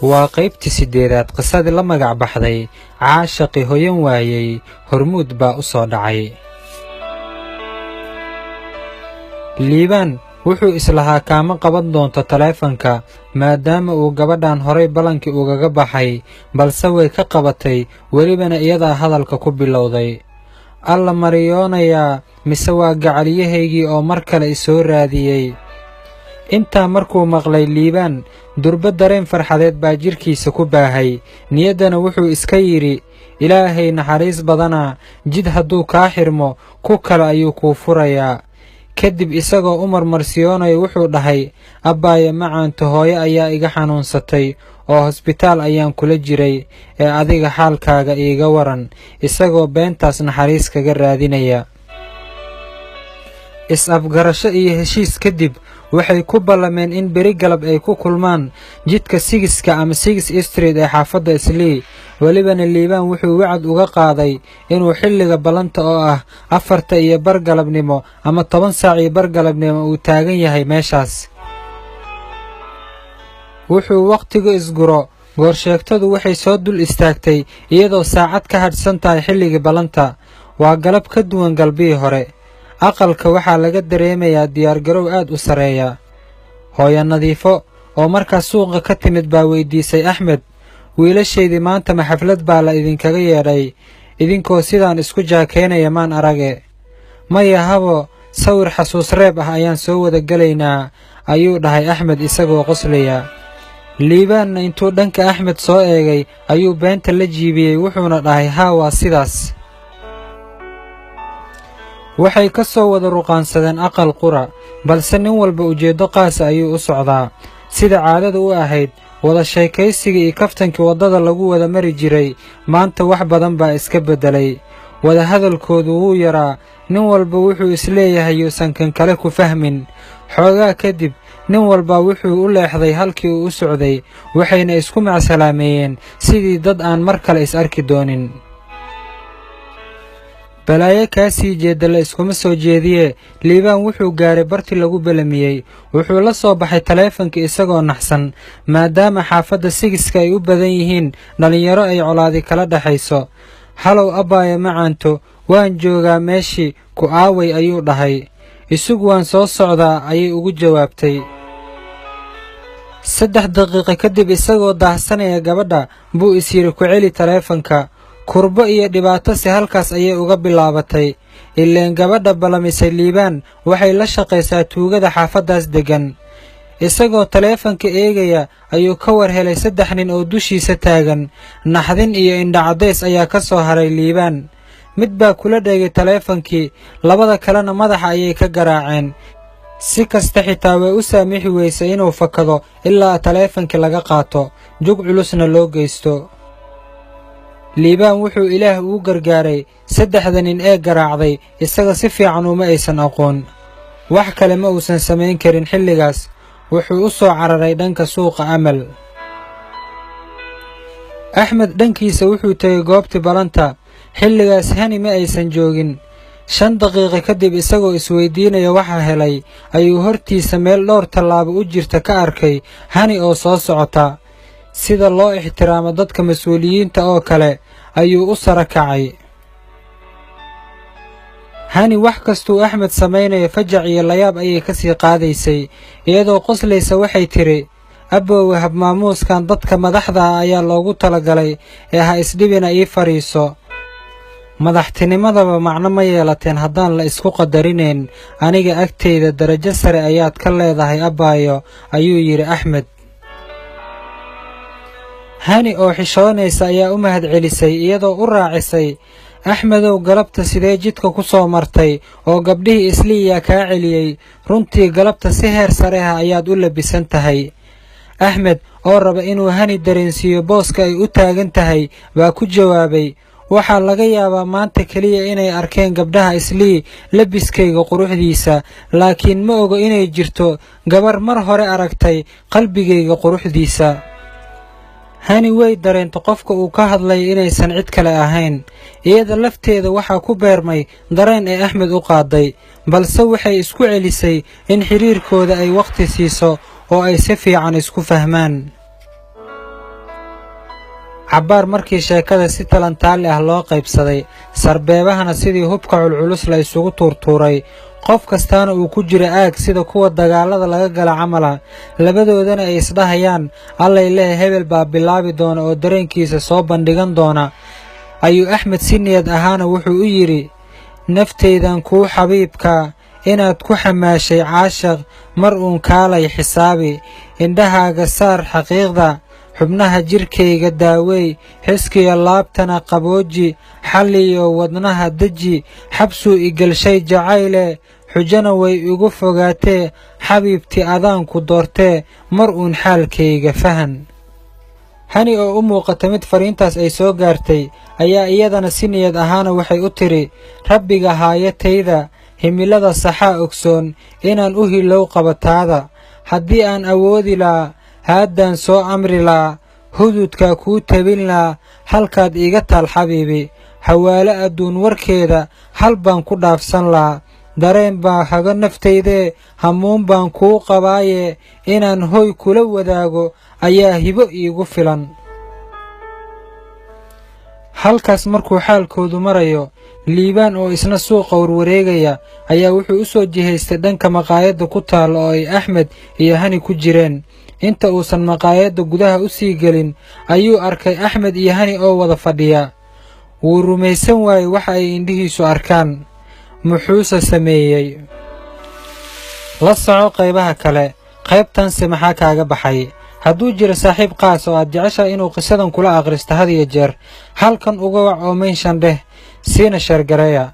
Waa qaybtii 8aad qisadii la magac baxday Caashaqii Hoyan Waayey. Hormuud baa u soo dhacay. Liibaan wuxuu islahaa kaama qaban doonto taleefanka, maadaama uu gabadhan horay ballankii ugaga baxay, balse way ka qabatay, welibana iyadaa hadalka ku bilowday. Alla mariyoonayaa, mise waa gacaliyahaygii oo mar kale isoo raadiyey? Intaa markuu maqlay Liibaan, durbo dareen farxadeed baa jidhkiisa ku baahay. Niyaddana wuxuu iska yidhi, Ilaahay naxariis badanaa, jid hadduu kaa xirmo ku kale ayuu kuu furayaa. Kadib isagoo u marmarsiyoonaya wuxuu dhahay, Abbaayo macaanto, hooyo ayaa iga xanuunsatay oo hosbitaal ayaan kula jiray, ee adiga xaalkaaga iiga waran, isagoo beentaas naxariis kaga raadinaya. Is-afgarasho iyo heshiis kadib waxay ku ballameen in beri galab ay ku kulmaan jidka Sigiska ama Six Street ee xaafadda Islii. Welibana Liibaan wuxuu wacad uga qaaday inuu xilliga ballanta oo ah 4:30 galabnimo ama 10:15 galabnimo uu taagan yahay meeshaas. Wuxuu wakhtigu isguro, goorsheegtadu waxay soo dul istaagtay iyadoo saacad ka hadhsan tahay xilligii ballanta. Waa galab ka duwan galbihii hore. Aqalka waxaa laga dareemayaa diyaargarow aad u sarreeya. Hooyo Nadiifo oo markaas suuqa ka timid baa weydiisay Axmed, wiilashaydii maanta ma xaflad baa la idinkaga yeedhay? Idinkoo sidaan isku jaakeynaya maan arage. Maya habo, sawir xasuus reeb ah ayaan soo wada gelaynaa, ayuu dhahay Axmed isagoo qoslaya. Liibaanna intuu dhanka Axmed soo eegay ayuu beenta la jiibiyey, wuxuuna dhahay, haa, waa sidaas. Waxay ka soo wada ruqaansadeen aqal qura, balse nin walba ujeeddo qaasa ayuu u socdaa. Sida caadada u ahayd, wada sheekaysigii iyo kaftankii waddada lagu wada mari jiray maanta wax badan baa iska beddelay. Wada hadalkoodu wuu yaraa, nin walba wuxuu isleeyahay yuusan kan kale ku fahmin. Xoogaa kadib nin walba wuxuu u leexday halkii uu u socday, waxayna isku macsalaameeyeen sidii dad aan mar kale is arki doonin. Balaayo kaa sii jeedda la iskuma soo jeediye, Liibaan wuxuu gaaray bartii lagu balamiyey. Wuxuu la soo baxay taleefanka isagoo naxsan, maadaama xaafadda Sigiska ay u badan yihiin dhallinyaro ay colaadi kala dhexayso. Halow abbaayo macaanto, waan joogaa meeshii, ku aaway, ayuu dhahay. Isugu waan soo socdaa, ayay ugu jawaabtay. 3 daqiiqo kadib isagoo daahsanaya gabadha buu is yidhi ku celi taleefanka. Kurbo iyo dhibaato si halkaas ayay uga bilaabatay. Ileen gabadha ballamisay Liibaan waxay la shaqaysaa tuugada xaafaddaas deggan. Isagoo taleefanka eegaya ayuu ka war helay 3 nin oo dushiisa taagan. Naxdin iyo indhacadays ayaa ka soo haray Liibaan. Mid baa kula dheegay taleefankii, labada kalena madaxa ayay ka garaaceen. Si kasta xitaa way u saamixi weysay inuu fakado ilaa taleefankii laga qaato, jug culusna loo geysto. Liibaan wuxuu Ilaah ugu gargaaray 3da nin ee garaacday isaga si fiican uma aysan aqoon. Wax kale ma uusan samayn karin xilligaas. Wuxuu u soo cararay dhanka suuqa Amal. Axmed dhankiisa wuxuu tegey goobtii ballanta. Xilligaas Hani ma aysan joogin. 5 daqiiqo kadib isagoo isweydiinaya waxa helay ayuu hortiisa meel dhowr tallaabo u jirta ka arkay Hani oo soo socota. Sida loo ixtiraamo dadka mas'uuliyiinta oo kale ayuu u sara kacay. Hani wax kastuu Axmed samaynayo fajac iyo layaab ayay ka sii qaadaysay. Iyadoo qoslaysa waxay tidhi, Abboowe, habmaamuuskan dadka madaxda ah ayaa loogu talagalay ee ha isdhibina ii fadhiiso. Madaxtinimadaba macno ma yeelateen haddaan la isku qadarinayn. Aniga agtayda darajo sare ayaad ka leedahay abbaayo, ayuu yidhi Axmed. Hani oo xishoonaysa ayaa u mahadcelisay iyadoo u raacisay, Axmedow, galabta sidee jidka ku soo martay oo gabdhihii Isliiyaa kaa celiyey? Runtii galabta si heer sare ah ayaad u labisan tahay. Axmed oo raba inuu Hani dareensiiyo booska ay u taagan tahay baa ku jawaabay, waxaa laga yaabaa maanta keliya inay arkeen gabdhaha Islii labiskayga quruxdiisa, laakiin ma ogo inay jirto gabar mar hore aragtay qalbigayga quruxdiisa. Hani way dareento qofka uu ka hadlay inaysan cid kale ahayn. Iyada lafteeda waxaa ku beermay dareen ay Axmed u qaaday, balse waxay isku celisay in xiriirkooda ay waqti siiso oo ay si fiican isku fahmaan. Cabbaar markii sheekada si talantaali ah loo qaybsaday, sarbeebahana sidii hubka culculus la isugu tuurtuuray, qof kastaana uu ku jiro aag sida kuwa dagaallada laga gala camala, labadoodana ay isdhahayaan allay lehe hebel baa bilaabi doona oo dareenkiisa soo bandhigan doona, ayuu Axmed si niyad ahaana wuxuu u yidhi: Naftaydan kuu xabiibka inaad ku xamaashay caashaq mar uun kaalay xisaabi, indhahaaga saar xaqiiqda, xubnaha jidhkayga daaweey, xiskiyo laabtana qabooji, xalliyo wadnaha deji, xabsuu igalshay jacayle, xujana way igu fogaatee, xabiibti adaanku doortee, mar uun xaalkayga fahan. Hani oo u muuqata mid fariintaas ay soo gaartay ayaa iyadana si niyad ahaana waxay u tidhi: Rabbiga haayatayda, himilada saxaa ogsoon inaan u hilow qabataada, haddii aan awoodi laa haaddaan soo amri laa, hududkaa kuu tabin laa, halkaad iiga taal xabiibi, hawaalo adduun warkeeda hal baan ku dhaafsan laa, dareen baa hago naftaydee, hamuun baan kuu qabaaye, inaan hoy kula wadaago ayaa hibo iigu filan. Halkaas markuu xaalkoodu marayo, Liibaan oo isna suuqa warwareegaya ayaa wuxuu u soo jihaystay dhanka maqaayadda ku taalla oo ay Axmed iyo Hani ku jireen. Inta uusan maqaayadda gudaha u sii gelin ayuu arkay Axmed iyo Hani oo wada fadhiya. Wuu rumaysan waayey waxa ay indhihiisu arkaan. Muxuuse sameeyey? La soco qaybaha kale. Qaybtanse maxaa kaaga baxay? Hadduu jiro saaxiib qaas oo aad jeceshahay inuu qisadan kula akhristo had iyo jeer, halkan uga wac oo menshan dheh, siina sheergareeya.